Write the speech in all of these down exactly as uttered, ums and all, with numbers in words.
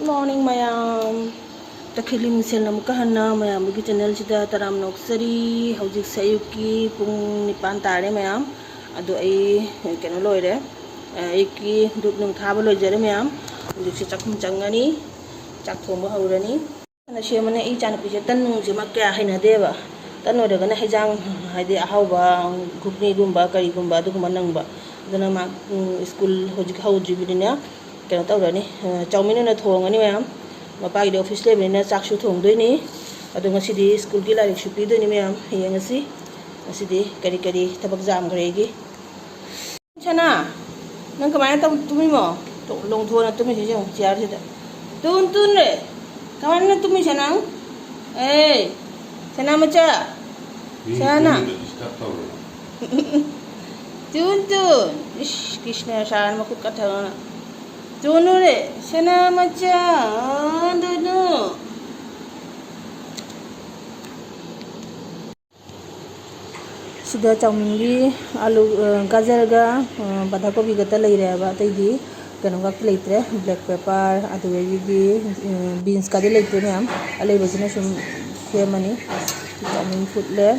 Good morning ꯃꯌꯥꯝ, ꯇꯈꯦꯜ ꯃꯤꯡꯁꯦꯜꯅ ꯑꯃꯨꯛꯀ ꯍꯟꯅ ꯃꯌꯥꯝꯒꯤ ꯆꯦꯅꯦꯜꯁꯤꯗ ꯇꯔꯥꯝꯅ ꯑꯣꯛꯆꯔꯤ꯫ ꯍꯧꯖꯤꯛꯁꯦ ꯑꯌꯨꯛꯀꯤ ꯄꯨꯡ ꯅꯤꯄꯥꯟ ꯇꯥꯔꯦ ꯃꯌꯥꯝ꯫ ꯑꯗꯣ ꯑꯩ ꯀꯩꯅꯣ ꯂꯣꯏꯔꯦ, ꯑꯌꯨꯛꯀꯤ ꯙꯨꯞ ꯅꯨꯡ ꯊꯥꯕ ꯂꯣꯏꯖꯔꯦ ꯃꯌꯥꯝ꯫ ꯍꯧꯖꯤꯛꯁꯦ ꯆꯥꯛꯈꯨꯝ ꯆꯪꯉꯅꯤ, ꯆꯥꯛ ꯊꯣꯡꯕ ꯍꯧꯔꯅꯤ꯫ ꯍꯥꯟꯅ ꯁꯦꯝꯕꯅꯦ꯫ ꯑꯩ ꯏꯆꯥꯅꯨꯄꯤꯁꯦ ꯇꯟ ꯅꯨꯡꯁꯦ ꯃꯥ ꯀꯌꯥ ꯍꯩꯅꯗꯦꯕ꯫ ꯇꯟ ꯑꯣꯏꯔꯒꯅ ꯍꯩꯖꯥꯡ, ꯍꯥꯏꯗꯤ ꯑꯍꯥꯎꯕ, ꯘꯨꯒꯅꯤꯒꯨꯝꯕ ꯀꯔꯤꯒꯨꯝꯕ ꯑꯗꯨꯒꯨꯝꯕ ꯅꯪꯕ꯫ ꯑꯗꯨꯅ ꯃꯥ, ꯎꯝ, ꯁ꯭ꯀꯨꯜ ꯍꯧꯖꯤꯛ ꯍꯧꯗ꯭ꯔꯤꯕꯅꯤꯅ ꯀꯩꯅꯣ ꯇꯧꯔꯅꯤ, ꯑ, ꯆꯧꯃꯤꯟ ꯑꯣꯏꯅ ꯊꯣꯡꯉꯅꯤ ꯃꯌꯥꯝ꯫ ꯃꯄꯥꯒꯤꯗꯤ ꯑꯣꯐꯤꯁ ꯂꯩꯕꯅꯤꯅ ꯆꯥꯛꯁꯨ ꯊꯣꯡꯗꯣꯏꯅꯤ꯫ ꯑꯗꯣ ꯉꯁꯤꯗꯤ ꯁ꯭ꯀꯨꯜꯒꯤ ꯂꯥꯏꯔꯤꯛꯁꯨ ꯄꯤꯗꯣꯏꯅꯤ ꯃꯌꯥꯝ꯫ ꯌꯦꯡꯉꯁꯤ ꯉꯁꯤꯗꯤ ꯀꯔꯤ ꯀꯔꯤ ꯊꯕꯛ ꯌꯥꯝꯈ꯭ꯔꯦ ꯑꯩꯒꯤ꯫ ꯁꯅꯥ, ꯅꯪ ꯀꯃꯥꯏꯅ ꯇꯧ-, ꯇꯨꯝꯃꯤꯃꯣ? ꯇꯨ, ꯂꯣꯡꯊꯣꯛꯑꯅ ꯇꯨꯝꯃꯤꯁꯤ ꯌꯦꯡꯉꯨ, ꯆꯤꯌꯥꯔꯁꯤꯗ꯫ ꯇꯨꯟ, ꯇꯨꯟ ꯔꯦ, ꯀꯃꯥꯏꯅ ꯇꯨꯝꯃꯤ ꯁꯅꯥ? ꯑꯦ, ꯁꯅꯥ ꯃꯆꯥ, ꯃꯤ ꯁꯅꯥ꯫ ꯇꯨꯝꯕꯗ disturb ꯇꯧꯔꯦ꯫ ꯇꯨꯟ, ꯇꯨꯟ꯫ ꯏꯁ, ꯀ꯭ꯔꯤꯁꯅ ꯁꯥꯔ ꯃꯈꯨꯠ ꯀꯠꯊꯗꯅ꯫ ꯇꯨꯅꯨ ꯔꯦ, ꯁꯅꯥ ꯃꯆꯥ, ꯇꯨꯅꯨ꯫ ꯁꯤꯗ ꯆꯧꯃꯤꯟꯒꯤ ꯑꯂꯨ, ꯑ, ꯒꯖꯔꯒ, ꯑ, ꯕꯟꯙꯀꯣꯕꯤ ꯈꯛꯇ ꯂꯩꯔꯦꯕ, ꯑꯇꯩꯗꯤ ꯀꯩꯅꯣ ꯈꯛꯇ ꯂꯩꯇ꯭ꯔꯦ, black pepper, ꯑꯗꯨꯗꯒꯤꯗꯤ, ꯑ, beans ꯀꯗꯤ ꯂꯩꯇ꯭ꯔꯦ ꯃꯌꯥꯝ, ꯑꯂꯩꯕꯁꯤꯅ ꯁꯨꯝ ꯁꯦꯝꯃꯅꯤ꯫ ꯆꯧꯃꯤꯟ ꯐꯨꯠꯂꯦ꯫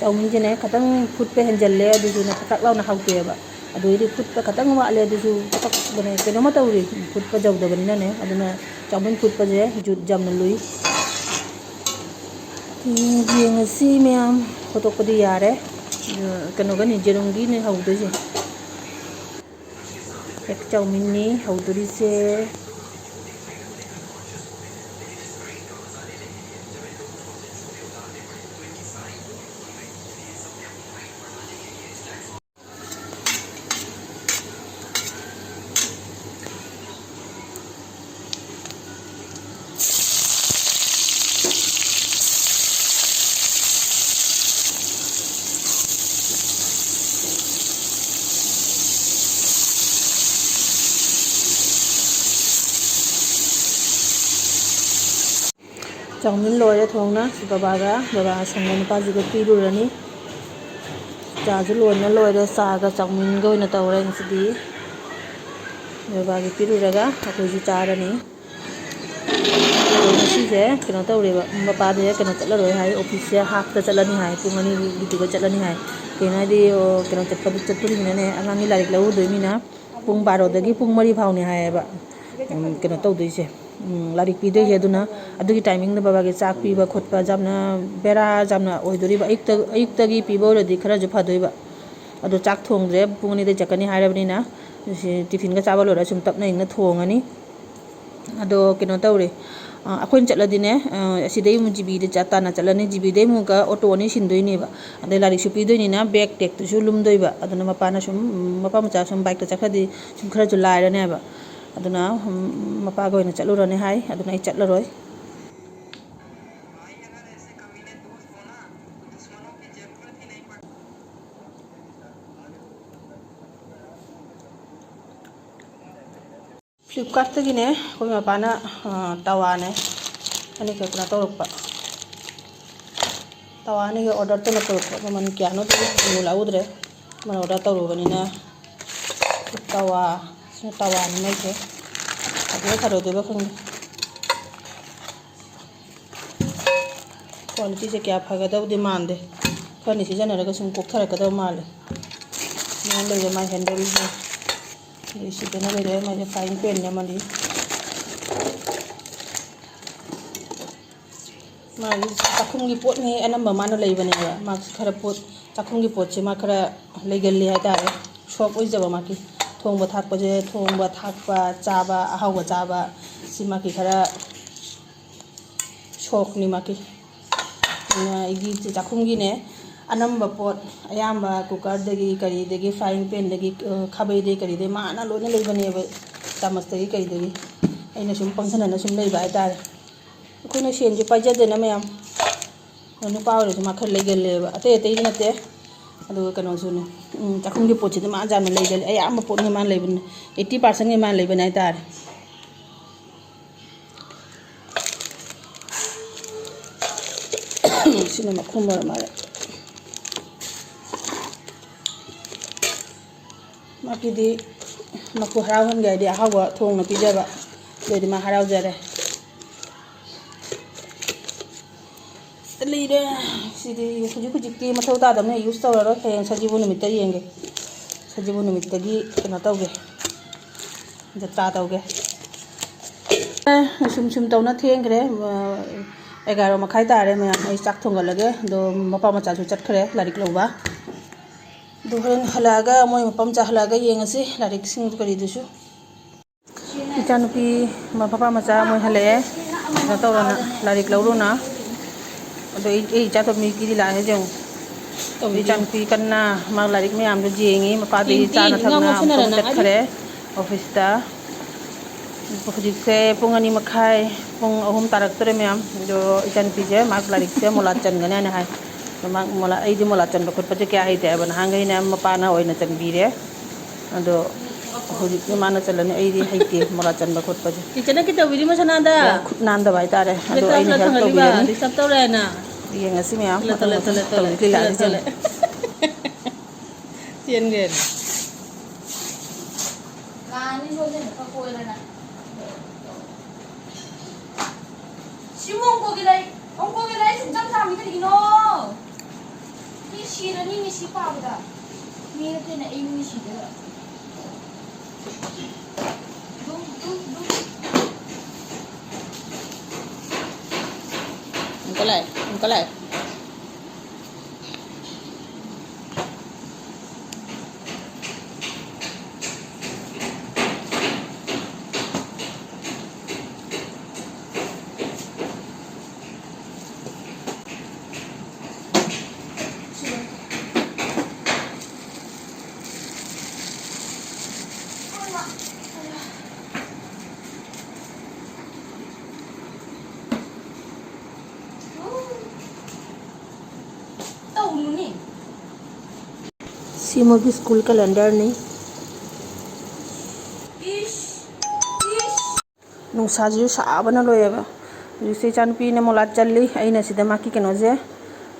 ꯆꯧꯃꯤꯟꯁꯤꯅꯦ ꯈꯤꯇꯪ ꯐꯨꯠꯄ ꯍꯦꯟꯖꯜꯂꯦ, ꯑꯗꯨꯗꯨꯅ ꯈꯇꯛ ꯂꯥꯎꯅ ꯍꯥꯎꯇꯦꯕ꯫ ꯑꯗꯨꯗꯩꯗꯤ ꯐꯨꯠꯄ ꯈꯇꯪ ꯋꯥꯠꯂꯦ, ꯑꯗꯨꯁꯨ ꯈꯇꯛ ꯀꯩꯅꯣ, ꯀꯩꯅꯣꯝꯃ ꯇꯧꯔꯤ, ꯐꯨꯠꯄ ꯌꯧꯗꯕꯅꯤꯅꯅꯦ꯫ ꯑꯗꯨꯅ ꯆꯧꯃꯤꯟ ꯐꯨꯠꯄꯁꯦ ꯖꯨꯠ ꯌꯥꯝꯅ ꯂꯨꯏ꯫ ꯌꯦꯡꯉꯁꯤ ꯃꯌꯥꯝ, ꯈꯣꯠꯇꯣꯛꯄꯗꯤ ꯌꯥꯔꯦ꯫ ꯀꯩꯅꯣꯒꯅꯤ, ꯖꯦꯔꯨꯝꯒꯤꯅꯦ ꯍꯧꯗꯣꯏꯁꯦ꯫ ꯑꯦꯛ ꯆꯧꯃꯤꯟꯅꯤ ꯍꯧꯗꯣꯔꯤꯁꯦ꯫ ꯆꯧꯃꯤꯟ ꯂꯣꯏꯔꯦ ꯊꯣꯡꯅ꯫ ꯕꯕꯥꯒ, ꯕꯕꯥ ꯑꯁꯪꯕ ꯅꯨꯄꯥꯁꯤꯒ ꯄꯤꯔꯨꯔꯅꯤ꯫ ꯆꯥꯁꯨ ꯂꯣꯟꯅ ꯂꯣꯏꯔꯦ꯫ ꯆꯥꯒ ꯆꯧꯃꯤꯟꯒ ꯑꯣꯏꯅ ꯇꯧꯔꯦ ꯉꯁꯤꯗꯤ꯫ ꯕꯕꯥꯒꯤ ꯄꯤꯔꯨꯔꯒ ꯑꯩꯈꯣꯏꯁꯨ ꯆꯥꯔꯅꯤ꯫ ꯑꯗꯣ ꯉꯁꯤꯁꯦ ꯀꯩꯅꯣ ꯇꯧꯔꯦꯕ, ꯃꯄꯥꯗꯤ ꯀꯩꯅꯣ ꯆꯠꯂꯔꯣꯏ ꯍꯥꯏ, ꯑꯣꯐꯤꯁꯇ ꯆꯠꯂꯅꯤ ꯍꯥꯏ, ꯄꯨꯡ ꯑꯅꯤꯒꯤꯗꯨꯒ ꯆꯠꯂꯅꯤ ꯍꯥꯏ꯫ ꯀꯩꯅꯣ ꯍꯥꯏꯗꯤ, ꯑꯣ, ꯀꯩꯅꯣ ꯆꯠꯄꯗꯨ ꯆꯠꯇꯣꯔꯤꯕꯅꯤꯅꯅꯦ, ꯑꯉꯥꯡꯒꯤ ꯂꯥꯏꯔꯤꯛ ꯂꯧꯔꯨꯗꯣꯏꯅꯤꯅ ꯄꯨꯡ ꯕꯥꯔꯣꯗꯒꯤ ꯄꯨꯡ ꯃꯔꯤ ꯐꯥꯎꯅꯤ ꯍꯥꯏꯌꯦꯕ, ꯎꯝ, ꯀꯩꯅꯣ ꯇꯧꯗꯣꯏꯁꯦ, ꯎꯝ, ꯂꯥꯏꯔꯤꯛ ꯄꯤꯗꯣꯏꯁꯦ꯫ ꯑꯗꯨꯅ ꯑꯗꯨꯒꯤ ꯇꯥꯏꯃꯤꯡꯗ ꯕꯕꯥꯒꯤ ꯆꯥꯛ ꯄꯤꯕ ꯈꯣꯠꯄ ꯌꯥꯝꯅ ꯕꯦꯔꯥ ꯌꯥꯝꯅ ꯑꯣꯏꯗꯣꯔꯤꯕ꯫ ꯑꯌꯨꯛꯇ, ꯑꯌꯨꯛꯇꯒꯤ ꯄꯤꯕ ꯑꯣꯏꯔꯗꯤ ꯈꯔꯁꯨ ꯐꯗꯣꯏꯕ꯫ ꯑꯗꯣ ꯆꯥꯛ ꯊꯣꯡꯗ꯭ꯔꯦ, ꯄꯨꯡ ꯑꯅꯤꯗ ꯆꯠꯀꯅꯤ ꯍꯥꯏꯔꯕꯅꯤꯅ꯫ ꯁꯤ ꯇꯤꯐꯤꯟꯒ ꯆꯥꯕ ꯂꯣꯏꯔ ꯁꯨꯝ ꯇꯞꯅ ꯏꯪꯅ ꯊꯣꯡꯉꯅꯤ꯫ ꯑꯗꯣ ꯀꯩꯅꯣ ꯇꯧꯔꯦ, ꯑ, ꯑꯩꯈꯣꯏꯅ ꯆꯠꯂꯗꯤꯅꯦ, ꯑ, ꯑꯁꯤꯗꯩ ꯑꯃꯨꯛ ꯖꯤꯕꯤꯗ ꯆꯠ-, ꯇꯥꯟꯅ ꯆꯠꯂꯅꯤ, ꯖꯤꯕꯤꯗꯩ ꯑꯃꯨꯛꯀ ꯑꯣꯇꯣ ꯑꯅꯤ ꯁꯤꯟꯗꯣꯏꯅꯦꯕ꯫ ꯑꯗꯩ ꯂꯥꯏꯔꯤꯛꯁꯨ ꯄꯤꯗꯣꯏꯅꯤꯅ ꯕꯦꯛ ꯇꯦꯛꯇꯨꯁꯨ ꯂꯨꯝꯗꯣꯏꯕ꯫ ꯑꯗꯨꯅ ꯃꯄꯥꯅ ꯁꯨꯝ, ꯎꯝ, ꯃꯄꯥ ꯃꯆꯥ ꯁꯨꯝ ꯕꯥꯏꯛꯇ ꯆꯠꯈ꯭ꯔꯗꯤ ꯁꯨꯝ ꯈꯔꯁꯨ ꯂꯥꯏꯔꯅꯦꯕ꯫ ꯑꯗꯨꯅ, ꯎꯝ, ꯃꯄꯥꯒ ꯑꯣꯏꯅ ꯆꯠꯂꯨꯔꯅꯤ ꯍꯥꯏ꯫ ꯑꯗꯨꯅ ꯑꯩ ꯆꯠꯂꯔꯣꯏ꯫ ꯐ꯭ꯂꯤꯞꯀꯥꯔꯠꯇꯒꯤꯅꯦ ꯑꯩꯈꯣꯏ ꯃꯄꯥꯅ, ꯑ, ꯇꯋꯥꯅꯦ ꯑꯅꯤꯈꯛ ꯀꯩꯅꯣ ꯇꯧꯔꯛꯄ꯫ ꯇꯋꯥ ꯑꯅꯤꯒ ꯑꯣꯔꯗꯔ ꯇꯧꯅ ꯇꯧꯔꯛꯄ꯫ ꯃꯃꯜ ꯀꯌꯥꯅꯣ ꯑꯗꯨꯗꯤ ꯌꯦꯡꯉꯨ ꯂꯥꯛꯎꯗ꯭ꯔꯦ꯫ ꯃꯃꯜ ꯑꯣꯔꯗꯔ ꯇꯧꯔꯨꯕꯅꯤꯅ ꯇꯋꯥ, ꯁꯤꯅ ꯇꯋꯥꯅꯤ ꯃꯩꯁꯦ꯫ ꯐꯗꯣꯏꯔꯥ ꯐꯔꯣꯏꯗꯣꯏꯔꯥ ꯈꯪꯗꯦ꯫ ꯀ꯭ꯋꯥꯂꯤꯇꯤꯁꯦ ꯀꯌꯥ ꯐꯒꯗꯧꯗꯤ ꯃꯥꯟꯗꯦ꯫ ꯈꯔꯅꯤ ꯁꯤꯖꯤꯟꯅꯔꯒ ꯁꯨꯝ ꯀꯣꯛꯊꯔꯛꯀꯗꯕ ꯃꯥꯜꯂꯦ꯫ ꯃꯌꯥꯝ ꯂꯩꯔꯦ ꯃꯥꯏ ꯍꯦꯟꯗꯜꯁꯦ꯫ ꯑꯗꯩ ꯁꯤꯗꯅ ꯂꯩꯔꯦ ꯃꯥꯏꯁꯦ ꯐ꯭ꯔꯥꯏꯡ ꯄꯦꯟꯅꯦ ꯑꯃꯗꯤ꯫ ꯃꯥꯒꯤ ꯆꯥꯛꯈꯨꯝꯒꯤ ꯄꯣꯠꯉꯩ ꯑꯅꯝꯕ ꯃꯥꯅ ꯂꯩꯕꯅꯦꯕ꯫ ꯃꯥꯁꯤ ꯈꯔ ꯄꯣꯠ, ꯆꯥꯛꯈꯨꯝꯒꯤ ꯄꯣꯠꯁꯦ ꯃꯥ ꯈꯔ ꯂꯩꯒꯜꯂꯤ ꯍꯥꯏꯇꯥꯔꯦ꯫ ꯁꯣꯐ ꯑꯣꯏꯖꯕ ꯃꯥꯒꯤ ꯊꯣꯡꯕ ꯊꯥꯛꯄꯁꯦ, ꯊꯣꯡꯕ ꯊꯥꯛꯄ ꯆꯥꯕ, ꯑꯍꯥꯎꯕ ꯆꯥꯕ, ꯁꯤ ꯃꯥꯒꯤ ꯈꯔ ꯁꯣꯐꯅꯤ ꯃꯥꯒꯤ꯫ ꯑꯗꯨꯅ ꯑꯩꯒꯤ ꯆꯥꯛꯈꯨꯝꯒꯤꯅꯦ ꯑꯅꯝꯕ ꯄꯣꯠ ꯑꯌꯥꯝꯕ ꯀꯨꯀꯔꯗꯒꯤ ꯀꯔꯤꯗꯒꯤ ꯐ꯭ꯔꯥꯏꯡ ꯄꯦꯟꯗꯒꯤ, ꯑ, ꯈꯥꯕꯩꯗꯒꯤ ꯀꯔꯤꯗꯒꯤ ꯃꯥꯅ ꯂꯣꯏꯅ ꯂꯩꯕꯅꯦꯕ, ꯆꯥꯃꯁꯇꯒꯤ ꯀꯔꯤꯗꯒꯤ꯫ ꯑꯩꯅ ꯁꯨꯝ ꯄꯪꯁꯟꯅꯅ ꯁꯨꯝ ꯂꯩꯕ ꯍꯥꯏꯇꯥꯔꯦ꯫ ꯑꯩꯈꯣꯏꯅ ꯁꯦꯟꯁꯨ ꯄꯥꯏꯖꯗꯦꯅ ꯃꯌꯥꯝ꯫ ꯑꯗꯣ ꯅꯨꯄꯥ ꯑꯣꯏꯔꯁꯨ ꯃꯥ ꯈꯔ ꯂꯩꯒꯜꯂꯦꯕ꯫ ꯑꯇꯩ ꯑꯇꯩꯗꯤ ꯅꯠꯇꯦ꯫ ꯑꯗꯨꯒ ꯀꯩꯅꯣꯁꯨꯅꯦ, ꯎꯝ, ꯆꯥꯛꯈꯨꯝꯒꯤ ꯄꯣꯠꯁꯤꯗꯤ ꯃꯥ ꯌꯥꯝꯅ ꯂꯩꯒꯜꯂꯦ꯫ ꯑꯌꯥꯝꯕ ꯄꯣꯠꯅꯤ ꯃꯥꯅ ꯂꯩꯕꯅꯦ꯫ ꯑꯩꯠꯇꯤ ꯄꯥꯔꯁꯦꯟꯒꯤ ꯃꯥꯅ ꯂꯩꯕꯅꯦ ꯍꯥꯏꯇꯥꯔꯦ꯫ ꯁꯤꯅ ꯃꯈꯨꯝ ꯑꯣꯏꯔ ꯃꯥꯜꯂꯦ꯫ ꯃꯥꯒꯤꯗꯤ ꯃꯈꯨ ꯍꯔꯥꯎꯍꯟꯒꯦ ꯍꯥꯏꯗꯤ ꯑꯍꯥꯎꯕ ꯊꯣꯡꯅ ꯄꯤꯖꯕ꯫ ꯑꯗꯨꯑꯣꯏꯗꯤ ꯃꯥ ꯍꯔꯥꯎꯖꯔꯦ꯫ ꯂꯩꯔꯦ꯫ ꯁꯤꯗꯤ ꯍꯧꯖꯤꯛ ꯍꯧꯖꯤꯛꯇꯤ ꯃꯊꯧ ꯇꯥꯗꯕꯅꯤꯅ use ꯇꯧꯔꯔꯣꯏ, ꯍꯌꯦꯡ ꯁꯖꯤꯕꯨ ꯅꯨꯃꯤꯠꯇ ꯌꯦꯡꯒꯦ꯫ ꯁꯖꯤꯕꯨ ꯅꯨꯃꯤꯠꯇꯒꯤ ꯀꯩꯅꯣ ꯇꯧꯒꯦ, ꯖꯇ꯭ꯔꯥ ꯇꯧꯒꯦ꯫ ꯑꯦ, ꯁꯨꯝ ꯁꯨꯝ ꯇꯧꯅ ꯊꯦꯡꯈ꯭ꯔꯦ꯫ ꯑ, ꯑꯦꯒꯥꯔꯣ ꯃꯈꯥꯏ ꯇꯥꯔꯦ ꯃꯌꯥꯝ꯫ ꯑꯩ ꯆꯥꯛ ꯊꯣꯡꯒꯠꯂꯒꯦ꯫ ꯑꯗꯣ ꯃꯄꯥ ꯃꯆꯥꯁꯨ ꯆꯠꯈ꯭ꯔꯦ ꯂꯥꯏꯔꯤꯛ ꯂꯧꯕ꯫ ꯑꯗꯣ ꯍꯣꯔꯦꯟ ꯍꯜꯂꯛꯑꯒ, ꯃꯣꯏ ꯃꯄꯥ ꯃꯆꯥ ꯍꯜꯂꯛꯑꯒ ꯌꯦꯡꯉꯁꯤ ꯂꯥꯏꯔꯤꯛꯁꯤꯡ ꯀꯔꯤꯗꯨꯁꯨ꯫ ꯏꯆꯥꯅꯨꯄꯤ ꯃꯄꯥ ꯃꯆꯥ ꯃꯣꯏ ꯍꯜꯂꯛꯑꯦ, ꯀꯩꯅꯣ ꯇꯧꯔꯣꯅ, ꯂꯥꯏꯔꯤꯛ ꯂꯧꯔꯨꯅ꯫ ꯑꯗꯣ ꯑꯩ, ꯑꯩ ꯏꯆꯥꯇꯣꯝꯕꯤꯒꯤꯗꯤ ꯂꯥꯛꯑꯦ ꯍꯧꯖꯤꯛ ꯑꯃꯨꯛ꯫ ꯇꯧꯕꯤꯗꯦ꯫ ꯏꯆꯥꯅꯨꯄꯤ ꯀꯟꯅ ꯃꯥ ꯂꯥꯏꯔꯤꯛ ꯃꯌꯥꯝꯗꯣ ꯌꯦꯡꯉꯤ, ꯃꯄꯥꯗꯤ ꯇꯦꯡꯀꯤ ꯆꯥꯅ ꯏꯉꯥꯎ ꯊꯛꯅ ꯑꯃꯨꯛ ꯉꯥꯎꯁꯟꯅꯗꯅ ꯑꯗꯤ ꯆꯠꯈ꯭ꯔꯦ ꯑꯣꯐꯤꯁꯇ꯫ ꯍꯧꯖꯤꯛꯁꯦ ꯄꯨꯡ ꯑꯅꯤ ꯃꯈꯥꯏ, ꯄꯨꯡ ꯑꯍꯨꯝ ꯇꯥꯔꯛꯇꯣꯔꯦ ꯃꯌꯥꯝ꯫ ꯑꯗꯣ ꯏꯆꯥꯅꯨꯄꯤꯁꯦ ꯃꯥ ꯂꯥꯏꯔꯤꯛꯁꯦ ꯃꯣꯂꯥ ꯆꯟꯒꯅꯤ ꯍꯥꯏꯅ ꯍꯥꯏ꯫ ꯑꯗꯣ ꯃꯥ ꯃꯣꯂꯥ, ꯑꯩꯗꯤ ꯃꯣꯂꯥ ꯆꯟꯕ ꯈꯣꯠꯄꯁꯦ ꯀꯌꯥ ꯍꯩꯇꯦ ꯍꯥꯏꯕ, ꯅꯍꯥꯟꯈꯩꯅ ꯃꯄꯥꯅ ꯑꯣꯏꯅ ꯆꯟꯕꯤꯔꯦ꯫ ꯑꯗꯣ ꯍꯧꯖꯤꯛꯇꯤ ꯃꯥꯅ ꯆꯜꯂꯅꯤ, ꯑꯩꯗꯤ ꯍꯩꯇꯦ ꯃꯣꯔꯥ ꯆꯟꯕ ꯈꯣꯠꯄꯁꯦ꯫ ꯆꯤꯆꯦꯅ ꯀꯩꯗꯧꯕꯤꯔꯤ ꯃꯁꯥꯅꯥꯗ? ꯈꯨꯠ ꯅꯥꯟꯗꯕ ꯍꯥꯏꯇꯥꯔꯦ꯫ ꯑꯗꯣ ꯕꯦꯇꯥ ꯑꯩꯅ ꯐ꯭ꯂꯥ help ꯊꯝꯒꯅꯤꯕ, ꯇꯧꯕꯤꯔꯅꯤ꯫ Disturb ꯇꯧꯔꯦ ꯍꯥꯏꯅ꯫ ꯌꯦꯡꯉꯁꯤ ꯃꯌꯥꯝ ꯇꯜꯂꯦ, ꯃꯊꯪ ꯇꯜꯂꯦ, ꯃꯊꯪ ꯇꯜꯂꯦ, ꯇꯧꯔꯤꯁꯤ ꯇꯜꯂꯦ, ꯂꯤꯂꯥꯁꯦ ꯇꯜꯂꯦ꯫ ꯌꯦꯡꯉꯨ꯫ ꯆꯦꯟꯒ꯭ꯔꯦꯅꯦ꯫ ꯂꯥꯛꯑꯅꯤ ꯁꯣꯏꯗꯅ ꯈꯔ ꯀꯣꯏꯔꯅ꯫ ꯁꯤ ꯃꯣꯡꯀꯣꯒꯤ ꯂꯩ, ꯃꯣꯡꯀꯣꯒꯤ ꯂꯩ ꯁꯨꯡꯆꯝ ꯆꯥꯝꯃꯤ ꯀꯔꯤꯒꯤꯅꯣ? ꯃꯤ ꯁꯤꯔꯅꯤ, ꯃꯤ ꯁꯤ ꯄꯥꯕꯗ꯫ ꯃꯤ ꯅꯠꯇꯦꯅꯦ, ꯑꯩ ꯃꯤ ꯁꯤꯗꯣꯏꯔꯣ? ꯗꯨ, ꯗꯨ, ꯗꯨ꯫ ꯑꯃꯨꯛꯀ ꯂꯥꯛꯑꯦ, ꯑꯃꯨꯛꯀ ꯂꯥꯛꯑꯦ꯫ ꯁꯤ ꯃꯣꯏꯒꯤ school calendar ꯅꯤ꯫ ꯅꯨꯡꯁꯥꯁꯤꯁꯨ ꯁꯥꯕꯅ ꯂꯣꯏꯔꯦꯕ꯫ ꯍꯧꯖꯤꯛꯁꯦ ꯏꯆꯥꯅꯨꯄꯤꯅ ꯃꯣꯂꯥ ꯆꯜꯂꯤ, ꯑꯩꯅ ꯁꯤꯗ ꯃꯥꯒꯤ ꯀꯩꯅꯣꯁꯦ,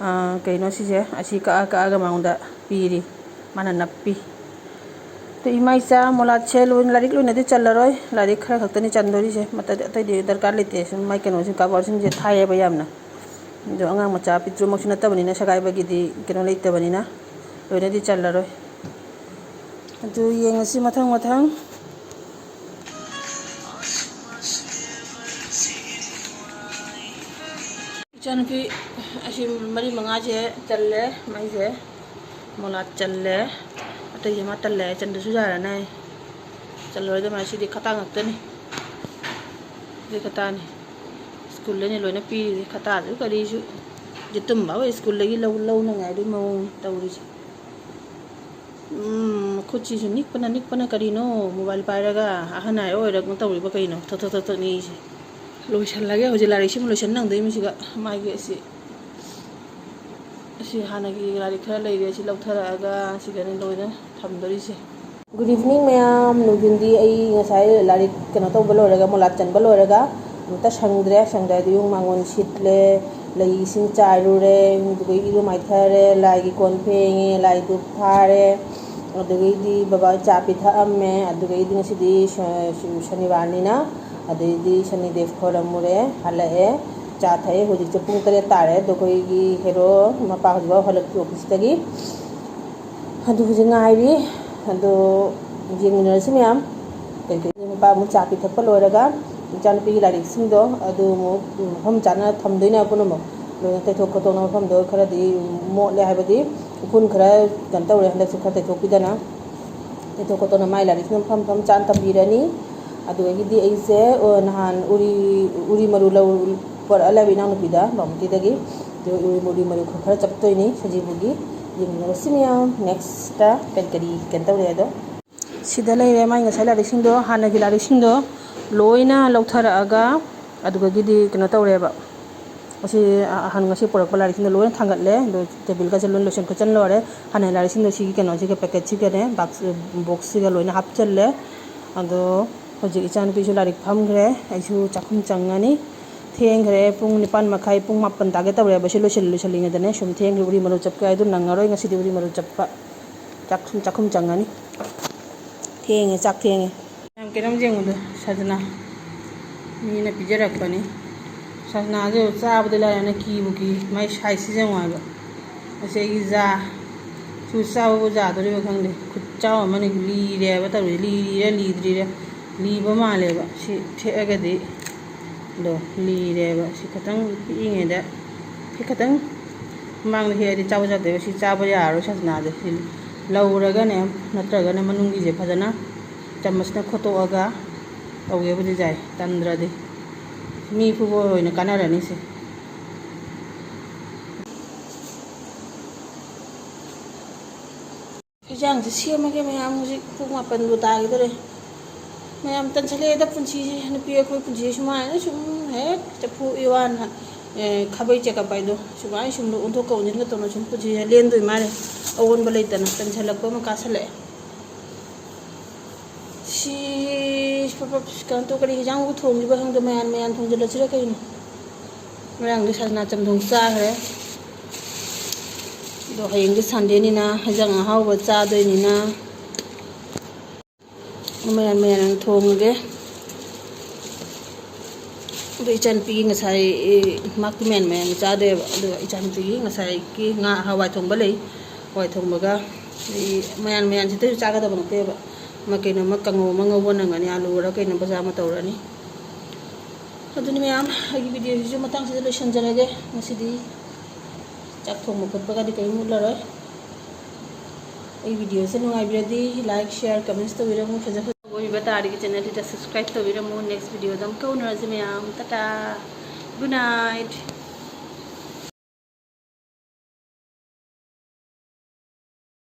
ꯑꯥ, ꯀꯩꯅꯣ ꯁꯤꯁꯦ, ꯑꯁꯤ ꯀꯛꯑ ꯀꯛꯑꯒ ꯃꯉꯣꯟꯗ ꯄꯤꯔꯤ, ꯃꯥꯅ ꯅꯞꯄꯤ꯫ ꯑꯗꯣ ꯏꯃꯥ ꯏꯆꯥ ꯃꯣꯂꯥꯁꯦ ꯂꯣꯏ-, ꯂꯥꯏꯔꯤꯛ ꯂꯣꯏꯅꯗꯤ ꯆꯜꯂꯔꯣꯏ, ꯂꯥꯏꯔꯤꯛ ꯈꯔ ꯈꯛꯇꯅꯤ ꯆꯟꯗꯣꯔꯤꯁꯦ, ꯃꯇꯩ-, ꯑꯇꯩꯗꯤ ꯗꯔꯀꯥꯔ ꯂꯩꯇꯦ꯫ ꯁꯨꯝ ꯃꯥꯏ ꯀꯩꯅꯣꯁꯤꯡ, cover ꯁꯤꯡꯁꯦ ꯊꯥꯏꯌꯦꯕ ꯌꯥꯝꯅ꯫ ꯑꯗꯣ ꯑꯉꯥꯡ ꯃꯆꯥ ꯄꯤꯛꯇ꯭ꯔꯨꯃꯛꯁꯨ ꯅꯠꯇꯕꯅꯤꯅ, ꯁꯒꯥꯏꯕꯒꯤꯗꯤ ꯀꯩꯅꯣ ꯂꯩꯇꯕꯅꯤꯅ ꯂꯣꯏꯅꯗꯤ ꯆꯜꯂꯔꯣꯏ꯫ ꯑꯗꯨ ꯌꯦꯡꯉꯁꯤ ꯃꯊꯪ ꯃꯊꯪ꯫ ꯏꯆꯥꯅꯨꯄꯤ ꯑꯁꯤ ꯃꯔꯤ ꯃꯉꯥꯁꯦ ꯆꯜꯂꯦ, ꯃꯩꯁꯦ꯫ ꯃꯣꯂꯥꯠ ꯆꯜꯂꯦ꯫ ꯑꯇꯩꯁꯦ ꯃꯥ ꯇꯜꯂꯦ ꯍꯥꯏ, ꯆꯟꯗ꯭ꯔꯁꯨ ꯌꯥꯔꯅꯤ ꯍꯥꯏ꯫ ꯆꯜꯂꯔꯣꯏꯗ ꯃꯥ, ꯁꯤꯗꯤ ꯈꯇꯥ ꯉꯥꯛꯇꯅꯤ꯫ ꯁꯤꯗꯤ ꯈꯇꯥꯅꯤ꯫ ꯁ꯭ꯀꯨꯜꯗꯅꯤ ꯂꯣꯏꯅ ꯄꯤꯔꯤꯁꯦ, ꯈꯇꯥꯁꯨ ꯀꯔꯤꯁꯨ꯫ ꯌꯦꯇꯨꯝ ꯐꯥꯎ ꯁ꯭ꯀꯨꯜꯗꯒꯤ ꯂꯧ-, ꯂꯧꯅꯉꯥꯏꯗꯨꯒꯤ ꯃꯑꯣꯡꯅꯤ ꯇꯧꯔꯤꯁꯦ꯫ ꯎꯝ, ꯈꯨꯠꯁꯤꯁꯨ ꯅꯤꯛꯄꯅ, ꯅꯤꯛꯄꯅ ꯀꯔꯤꯅꯣ, ꯃꯣꯕꯥꯏꯜ ꯄꯥꯏꯔꯒ ꯑꯍꯟ ꯍꯥꯏꯔ ꯑꯣꯏꯔꯛꯅ ꯇꯧꯔꯤꯕ ꯀꯩꯅꯣ? ꯊꯛ, ꯊꯛ, ꯊꯛ, ꯊꯛ ꯅꯤꯛꯏꯁꯦ꯫ ꯂꯣꯏꯁꯜꯂꯒꯦ ꯍꯧꯖꯤꯛ, ꯂꯥꯏꯔꯤꯛꯁꯤꯃ ꯂꯣꯏꯁꯟ ꯅꯪꯗꯣꯏꯃꯤ ꯁꯤꯒ꯫ ꯃꯥꯒꯤ ꯑꯁꯤ, ꯑꯁꯤ ꯍꯥꯟꯅꯒꯤ ꯂꯥꯏꯔꯤꯛ ꯈꯔ ꯂꯩꯔꯦ, ꯑꯁꯤ ꯂꯧꯊꯔꯛꯑꯒ ꯁꯤꯗꯅꯤ ꯂꯣꯏꯅ ꯊꯝꯗꯣꯔꯤꯁꯦ꯫ Good evening ꯃꯌꯥꯝ꯫ ꯅꯨꯡꯊꯤꯟꯗꯤ ꯑꯩ ꯉꯁꯥꯏ ꯂꯥꯏꯔꯤꯛ ꯀꯩꯅꯣ ꯇꯧꯕ ꯂꯣꯏꯔꯒ, ꯃꯣꯂꯥꯠ ꯆꯟꯕ ꯂꯣꯏꯔꯒ ꯑꯝꯇ ꯁꯪꯗ꯭ꯔꯦ꯫ ꯁꯪꯗ꯭ꯔꯦ ꯍꯥꯏꯗꯤ ꯌꯨꯝ ꯃꯥꯡꯒꯣꯟ ꯁꯤꯠꯂꯦ, ꯂꯩ ꯏꯁꯤꯡ ꯆꯥꯏꯔꯨꯔꯦ, ꯑꯗꯨꯗꯒꯤ ꯏꯔꯨ ꯃꯥꯏꯊꯔꯦ, ꯂꯥꯏꯒꯤ ꯀꯣꯟ ꯐꯦꯡꯉꯦ, ꯂꯥꯏ ꯙꯨꯞ ꯊꯥꯔꯦ, ꯑꯗꯨꯗꯒꯤꯗꯤ ꯕꯕꯥ ꯆꯥ ꯄꯤꯊꯛꯑꯝꯃꯦ꯫ ꯑꯗꯨꯗꯒꯤꯗꯤ ꯉꯁꯤꯗꯤ ꯁ-, ꯁ-, ꯁꯅꯤꯕꯥꯔꯅꯤꯅ, ꯑꯗꯩꯗꯤ ꯁꯅꯤꯗꯦꯕ ꯈꯣꯏꯔꯝꯃꯨꯔꯦ, ꯍꯜꯂꯛꯑꯦ, ꯆꯥ ꯊꯛꯑꯦ꯫ ꯍꯧꯖꯤꯛꯁꯦ ꯄꯨꯡ ꯇꯔꯦꯠ ꯇꯥꯔꯦ꯫ ꯑꯗꯣ ꯑꯩꯈꯣꯏꯒꯤ ꯍꯦꯔꯣ ꯃꯄꯥ ꯍꯧꯖꯤꯛꯐꯥꯎ ꯍꯜꯂꯛꯇ꯭ꯔꯤ ꯑꯣꯐꯤꯁꯇꯒꯤ꯫ ꯑꯗꯨ ꯍꯧꯖꯤꯛ ꯉꯥꯏꯔꯤ꯫ ꯑꯗꯣ ꯌꯦꯡꯃꯤꯟꯅꯔꯁꯤ ꯃꯌꯥꯝ꯫ ꯀꯩꯀꯩ ꯅꯨꯄꯥ ꯑꯃꯨꯛ ꯆꯥ ꯄꯤꯊꯛꯄ ꯂꯣꯏꯔꯒ ꯏꯆꯥꯅꯨꯄꯤꯒꯤ ꯂꯥꯏꯔꯤꯛꯁꯤꯡꯗꯣ ꯑꯗꯨ ꯑꯃꯨꯛ ꯃꯐꯝ ꯆꯥꯅ ꯊꯝꯗꯣꯏꯅꯦ ꯄꯨꯝꯅꯃꯛ꯫ ꯂꯣꯏꯅ ꯇꯩꯊꯣꯛ ꯈꯣꯠꯇꯣꯛꯅ ꯃꯐꯝꯗꯣ ꯈꯔꯗꯤ ꯃꯣꯠꯂꯦ ꯍꯥꯏꯕꯗꯤ ꯎꯐꯨꯟ ꯈꯔ ꯀꯩꯅꯣ ꯇꯧꯔꯦ, ꯍꯟꯗꯛꯁꯦ ꯈꯔ ꯇꯩꯊꯣꯛꯄꯤꯗꯅ꯫ ꯇꯩꯊꯣꯛ ꯈꯣꯠꯇꯣꯛꯅ ꯃꯥꯏ ꯂꯥꯏꯔꯤꯛꯁꯤꯅ ꯃꯐꯝ ꯃꯐꯝ ꯆꯥꯅ ꯊꯝꯕꯤꯔꯅꯤ꯫ ꯑꯗꯨꯗꯒꯤꯗꯤ ꯑꯩꯁꯦ, ꯑ, ꯅꯍꯥꯟ ꯎꯔꯤ, ꯎꯔꯤ ꯃꯔꯨ ꯂꯧ-, ꯄꯣꯔꯛꯑ ꯂꯩꯕ ꯏꯅꯥꯎꯅꯨꯄꯤꯗ, ꯕꯥꯃꯣꯟꯇꯤꯗꯒꯤ꯫ ꯑꯗꯨ ꯎꯔꯤ ꯃꯔꯨ ꯈꯔ ꯆꯞꯇꯣꯏꯅꯤ ꯁꯖꯤꯕꯨꯒꯤ꯫ ꯌꯦꯡꯃꯤꯟꯅꯔꯁꯤ ꯃꯌꯥꯝ next ꯀꯔꯤ ꯀꯔꯤ ꯀꯩꯅꯣ ꯇꯧꯔꯦ ꯑꯗꯣ꯫ ꯁꯤꯗ ꯂꯩꯔꯦ ꯃꯥꯏ ꯉꯁꯥꯏ ꯂꯥꯏꯔꯤꯛꯁꯤꯡꯗꯣ, ꯍꯥꯟꯅꯒꯤ ꯂꯥꯏꯔꯤꯛꯁꯤꯡꯗꯣ ꯂꯣꯏꯅ ꯂꯧꯊꯔꯛꯑꯒ, ꯑꯗꯨꯗꯒꯤꯗꯤ ꯀꯩꯅꯣ ꯇꯧꯔꯦꯕ꯫ ꯑꯁꯤ ꯑꯍꯟ ꯉꯁꯤ ꯄꯨꯔꯛꯄ ꯂꯥꯏꯔꯤꯛꯁꯤꯡꯗꯣ ꯂꯣꯏꯅ ꯊꯥꯡꯒꯠꯂꯦ꯫ ꯑꯗꯣ ꯇꯦꯕꯜꯒꯁꯦ ꯂꯣꯏ ꯂꯣꯏꯁꯟ ꯈꯣꯠꯆꯟ ꯂꯣꯏꯔꯦ꯫ ꯍꯥꯟꯅ ꯂꯥꯏꯔꯤꯛꯁꯤꯡꯗꯣ ꯁꯤꯒꯤ ꯀꯩꯅꯣꯁꯤꯒ, ꯄꯦꯀꯦꯠꯁꯤꯒꯅꯦ, ꯕꯥꯛꯁ, ꯕꯣꯛꯁꯁꯤꯒ ꯂꯣꯏꯅ ꯍꯥꯞꯆꯜꯂꯦ꯫ ꯑꯗꯣ ꯍꯧꯖꯤꯛ ꯏꯆꯥꯅꯨꯄꯤꯁꯨ ꯂꯥꯏꯔꯤꯛ ꯐꯝꯈ꯭ꯔꯦ, ꯑꯩꯁꯨ ꯆꯥꯛꯈꯨꯝ ꯆꯪꯉꯅꯤ꯫ ꯊꯦꯡꯈ꯭ꯔꯦ, ꯄꯨꯡ ꯅꯤꯄꯥꯟ ꯃꯈꯥꯏ, ꯄꯨꯡ ꯃꯥꯄꯟ ꯇꯥꯒꯦ ꯇꯧꯔꯦꯕ꯫ ꯁꯤ ꯂꯣꯏꯁꯤꯜ-, ꯂꯣꯏꯁꯤꯜꯂꯤꯉꯩꯗꯅꯦ ꯁꯨꯝ ꯊꯦꯡꯈ꯭ꯔꯦ꯫ ꯎꯔꯤ ꯃꯔꯨ ꯆꯞꯀꯦ ꯍꯥꯏꯗꯨ ꯅꯪꯉꯔꯣꯏ ꯉꯁꯤꯗꯤ, ꯎꯔꯤ ꯃꯔꯨ ꯆꯞꯄ꯫ ꯆꯥꯛ-, ꯆꯥꯛꯈꯨꯝ ꯆꯪꯉꯅꯤ꯫ ꯊꯦꯡꯉꯦ, ꯆꯥꯛ ꯊꯦꯡꯉꯦ꯫ ꯌꯥꯝ ꯀꯩꯅꯣꯝ ꯌꯦꯡꯉꯨꯗ, ꯁꯖꯅꯥ꯫ ꯃꯤꯅ ꯄꯤꯖꯔꯛꯄꯅꯤ꯫ ꯁꯁꯅꯥꯁꯦ ꯆꯥꯕꯗꯤ ꯂꯥꯏꯔꯅ ꯀꯤꯕꯨ ꯀꯤ, ꯃꯥꯏ ꯁꯥꯏꯖꯁꯤꯁꯨ ꯌꯥꯝ ꯅꯨꯡꯉꯥꯏꯕ꯫ ꯑꯁꯤ ꯑꯩꯒꯤ ꯖꯥ, ꯁꯨ ꯆꯥꯕꯕꯨ ꯖꯥꯗꯣꯔꯤꯕ ꯈꯪꯗꯦ꯫ ꯈꯨꯠ ꯆꯥꯎ ꯑꯃꯅꯤ ꯂꯤꯔꯦꯕ ꯇꯧꯔꯤꯁꯦ꯫ ꯂꯤꯔꯤꯔ ꯂꯤꯗ꯭ꯔꯤꯔ? ꯂꯤꯕ ꯃꯥꯜꯂꯦꯕ꯫ ꯁꯤ ꯊꯦꯛꯑꯒꯗꯤ ꯑꯗꯣ ꯂꯤꯔꯦꯕ꯫ ꯁꯤ ꯈꯤꯇꯪ ꯄꯤꯛꯏꯉꯩꯗ, ꯁꯤ ꯈꯤꯇꯪ ꯃꯃꯥꯡꯗ ꯍꯦꯛꯑꯗꯤ ꯆꯥꯕ ꯌꯥꯗꯦꯕ꯫ ꯁꯤ ꯆꯥꯕ ꯌꯥꯔꯔꯣꯏ ꯁꯁꯅꯥꯁꯦ꯫ ꯁꯤ ꯂꯧꯔꯒꯅꯦ, ꯅꯠꯇ꯭ꯔꯒꯅ ꯃꯅꯨꯡꯒꯤꯁꯦ ꯐꯖꯅ ꯆꯥꯃꯁꯅ ꯈꯣꯠꯇꯣꯛꯑꯒ ꯇꯧꯒꯦꯕꯨꯗꯤ ꯌꯥꯏ, ꯇꯟꯗ꯭ꯔꯗꯤ꯫ ꯃꯤ ꯐꯨꯕ ꯑꯣꯏꯅ ꯀꯥꯟꯅꯔꯅꯤ ꯁꯦ꯫ ꯍꯤꯟꯖꯥꯡꯁꯦ ꯁꯦꯝꯃꯒꯦ ꯃꯌꯥꯝ, ꯍꯧꯖꯤꯛ ꯄꯨꯡ ꯃꯥꯄꯟꯕꯨ ꯇꯥꯒꯗꯧꯔꯦ꯫ ꯃꯌꯥꯝ ꯇꯟꯁꯜꯂꯛꯑꯦꯗ ꯄꯨꯟꯁꯤꯁꯦ, ꯅꯨꯄꯤ ꯑꯩꯈꯣꯏ ꯄꯨꯟꯁꯤꯁꯦ ꯁꯨꯃꯥꯏꯅ ꯁꯨꯝ ꯍꯦꯛ ꯆꯐꯨ ꯏꯋꯥꯟ, ꯑꯦ, ꯈꯥꯕꯩ ꯆꯦꯀꯞ ꯍꯥꯏꯗꯣ, ꯁꯨꯃꯥꯏꯅ ꯁꯨꯝ ꯑꯣꯟꯊꯣꯛꯀ ꯑꯣꯟꯁꯤꯟꯒ ꯇꯧꯅ ꯁꯨꯝ ꯄꯨꯟꯁꯤꯁꯦ ꯂꯦꯟꯗꯣꯏ ꯃꯥꯜꯂꯦ꯫ ꯑꯑꯣꯟꯕ ꯂꯩꯇꯅ ꯇꯟꯁꯜꯂꯛꯄ ꯑꯃ ꯀꯥꯁꯜꯂꯛꯑꯦ꯫ ꯁꯤ ꯄꯞ ꯄꯞ ꯀꯩꯅꯣ ꯇꯧ, ꯀꯔꯤ ꯍꯤꯟꯖꯥꯡꯕꯨ ꯊꯣꯡꯉꯤꯕ ꯈꯪꯗꯦ, ꯃꯌꯥꯟ ꯃꯌꯥꯟ ꯊꯣꯡꯖꯤꯜꯂꯁꯤꯔ ꯀꯩꯅꯣ? ꯉꯔꯥꯡꯗꯤ ꯁꯖꯅꯥ ꯆꯝꯊꯣꯡ ꯆꯥꯈ꯭ꯔꯦ, ꯑꯗꯣ ꯍꯌꯦꯡꯗꯤ ꯁꯟꯗꯦꯅꯤꯅ ꯍꯤꯟꯖꯥꯡ ꯑꯍꯥꯎꯕ ꯆꯥꯗꯣꯏꯅꯤꯅ ꯃꯌꯥꯟ ꯃꯌꯥꯟ ꯑꯣꯏꯅ ꯊꯣꯡꯉꯒꯦ꯫ ꯑꯗꯣ ꯏꯆꯥꯅꯨꯄꯤꯒꯤ ꯉꯁꯥꯏ, ꯑꯦ, ꯃꯥꯛꯇꯤ ꯃꯌꯥꯟ ꯃꯌꯥꯟ ꯆꯥꯗꯦꯕ, ꯑꯗꯨꯒ ꯏꯆꯥꯅꯨꯄꯤꯒꯤ ꯉꯁꯥꯏꯒꯤ ꯉꯥ ꯍꯋꯥꯏ ꯊꯣꯡꯕ ꯂꯩ, ꯍꯋꯥꯏ ꯊꯣꯡꯕꯒ ꯑꯗꯒꯤ ꯃꯌꯥꯟ ꯃꯌꯥꯟꯁꯤꯗꯁꯨ ꯆꯥꯒꯗꯕ ꯅꯠꯇꯦꯕ꯫ ꯑꯃ ꯀꯩꯅꯣꯝꯃ ꯀꯥꯡꯉꯧ ꯑꯃ ꯉꯧꯕ ꯅꯪꯉꯅꯤ, ꯑꯂꯨꯔ ꯀꯩꯅꯣ ꯕꯖꯥꯔ ꯑꯃ ꯇꯧꯔꯅꯤ꯫ ꯑꯗꯨꯅꯤ ꯃꯌꯥꯝ, ꯑꯩꯒꯤ ꯚꯤꯗꯤꯑꯣꯁꯤꯁꯨ ꯃꯇꯥꯡꯁꯤꯗ ꯂꯣꯏꯁꯤꯟꯖꯔꯒꯦ꯫ ꯉꯁꯤꯗꯤ ꯆꯥꯛ ꯊꯣꯡꯕ ꯈꯣꯠꯄꯒꯗꯤ ꯀꯔꯤꯝ ꯎꯠꯂꯔꯣꯏ꯫ ꯑꯩ ꯚꯤꯗꯤꯑꯣꯁꯦ ꯅꯨꯡꯉꯥꯏꯕꯤꯔꯗꯤ like, share, comments ꯇꯧꯕꯤꯔꯝꯃꯨ꯫ ꯐꯖ ꯐꯖꯕ ꯑꯣꯏꯕ ꯇꯥꯔꯗꯤ ꯆꯦꯅꯦꯜꯁꯤꯗ subscribe ꯇꯧꯕꯤꯔꯝꯃꯨ꯫ Next ꯚꯤꯗꯤꯑꯣꯗ ꯑꯃꯨꯛꯀ ꯎꯅꯔꯁꯤ ꯃꯌꯥꯝ꯫ ꯇꯥꯇꯥ꯫ Good night꯫